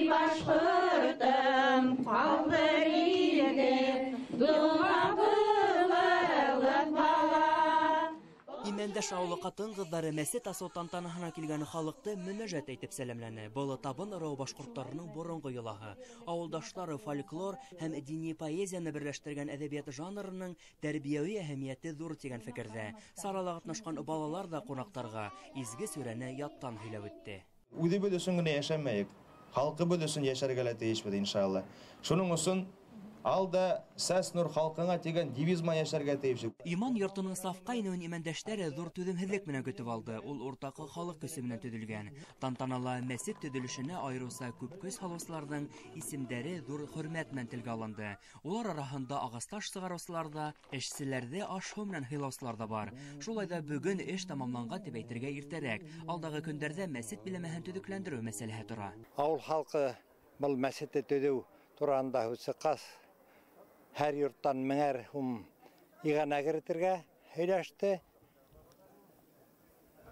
Эй башҡортом, ҡалдыр илде, доға ҡылырлыҡ бала. Имәндәш ауылы ҡатын-ҡыҙҙары мәсет асыу тантанаһына килгән халыҡты мөнәжәт әйтеп сәләмләне. Был табын ырыуы башҡорттарының боронғо йолаһы. Ауылдаштары фольклор һәм дини поэзияны берләштергән әҙәбиәт жанрының тәрбиәүи әһәмиәте ҙур тигән фекерҙә. Сарала ҡатнашҡан балалар ҙа ҡунаҡтарға изге сүрәне яттан һөйләп үтте. Үҙебеҙ өсөн генә йәшәмәйек, халҡыбыҙ өсөн йәшәргә лә тейешбеҙ, иншалла. Шуның өсөн ал да сәс нур халҡыңа тигән девиз менән йәшәргә тейеш. Иман йортоноң сафҡа инеүен имәндәштәре ҙур түҙемһеҙлек менән көтөп алды. Ул уртаҡы халыҡ көсө менән төҙөлгән. Тантанала мәсет төҙөлөшөнә айырыуса күп көс һалыусыларҙың исемдәре ҙур хөрмәт менән телгә алынды. Улар араһында ағасташ сығарыусылар ҙа, эшселәрҙе аш-һыу менән һыйлаусылар ҙа бар. Шулай ҙа бөгөн эш тамамланған тип әйтергә иртәрәк. Алдағы көндәрҙә мәсет биләмәһен төҙөкләндереү мәсьәләһе тора. Ауыл халҡы был мәсетте төҙөү тураһында һүҙ сыҡҡас, һәр йорттан 1000 һум иғана керетергә һөйләште.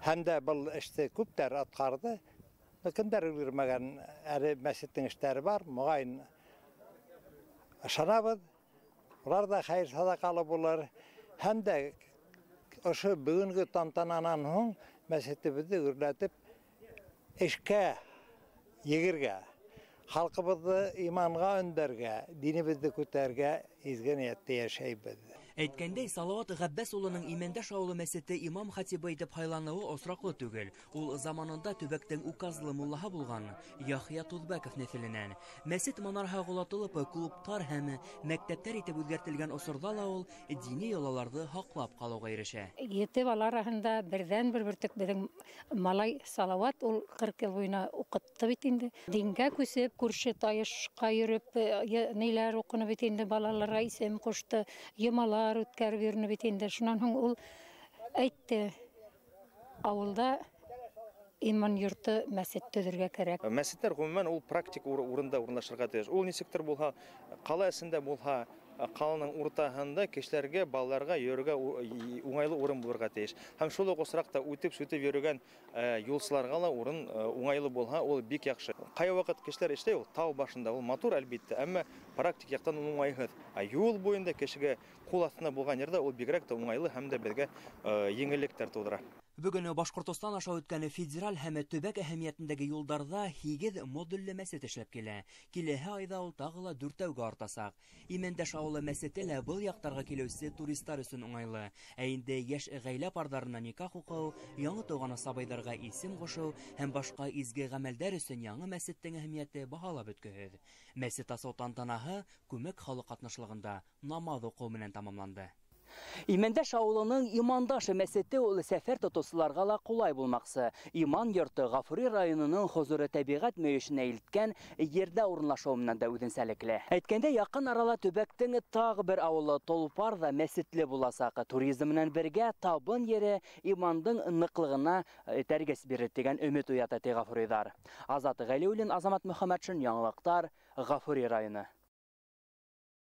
Һәм дә был эште күптәр атҡарҙы. Кемдәр өлгөрмәгән, әле мәсеттең эштәре бар, моғайын ышанабыҙ. Улар ҙа хәйер саҙаҡалы булыр. Һәм дә ошо бөгөнгө тантананан һуң мәсетебеҙҙе гөрләтеп эшкә егергә, халҡыбыҙҙы иманға өндәргә, динебеҙҙе күтәргә изге ниәттә йәшәйбеҙ. Әйткәндәй, Салауат Ғәббәс улының Имәндәш ауылы мәсете имам хатибы итеп һайланыуы осраҡлы түгел. Ул заманында төбәктең указлы муллаһы булған Яхъя Туҙбәков нәҫеленән. Мәсет манараһы ҡолатылып, клубтар һәм мәктәптәр итеп үҙгәртелгән осорҙа ла ул дини йолаларҙы һаҡлап ҡалыуға ирешә. 7 бала араһында берҙән-бер бөртөк беҙҙең малай Салауат, ул 40 йыл буйына уҡытты бит инде. Дингә күсеп, күрше тайышҡа йөрөп, ниләр уҡыны бит инде, балаларға исем ҡушты, йомалар үткәреп йөрөнө бит инде. Шунан һуң ул әйтте, ауылда иман йорто мәсет төҙөргә кәрәк. Мәсеттәр ғөмүмән ул практик урында урынлашырға тейеш. Ул нисектер булһа, ҡала эсендә булһа, ҡаланың уртаһында кешеләргә, балаларға йөрөргә уңайлы урын булырға тейеш. Һәм шул уҡ осраҡта үтеп-сүтеп йөрөгән юлсыларға ла урын уңайлы булһа, ул бик яҡшы. Ҡай ваҡыт кешеләр эшләй, ул тау башында, ул матур әлбиттә, әммә практик яҡтан ул уңайһыҙ. Ә юл буйында кешегә ҡул аҫтында булған ерҙә ул бигерәк тә уңайлы һәм дә беҙгә еңеллектәр тыуҙыра. Бөгөн Башҡортостан аша үткән федераль һәм төбәк әһәмиәтендәге юлдарҙа 8 модулле мәсет эшләп килә. Киләһе айҙа ул тағы ла 4-тәүгә артасаҡ. Имәндәш ауылы мәсете лә был яҡтарға килеүсе туристар өсөн уңайлы. Ә инде йәш ғаилә парҙарына никах уҡыу, яңы тыуған сабыйҙарға исем ҡушыу һәм башҡа изге ғәмәлдәр өсөн яңы мәсеттең әһәмиәте баһалап бөткөһөҙ. Мәсет асыу тантанаһы күмәк халыҡ ҡатнашлығында намаҙ уҡыу менән тамамланды. Имәндәш ауылының Имандаш мәсете ул сәфәр тотоусыларға ла ҡулай булмаҡсы. Иман йорто Ғафури районының хозур тәбиғәт мөйөшөнә илткән ерҙә урынлашыуы менән дә үҙенсәлекле. Әйткәндә, яҡын арала төбәктең тағы бер ауылы Толпар ҙа мәсетле буласаҡ. Туризм менән бергә табын ере имандың ныҡлығына этәргес бирер тигән өмөт уята ти ғафуриҙар. Азат Ғәлиуллин, Азамат Мөхәмәтшин, яңылыҡтар, Ғафури районы.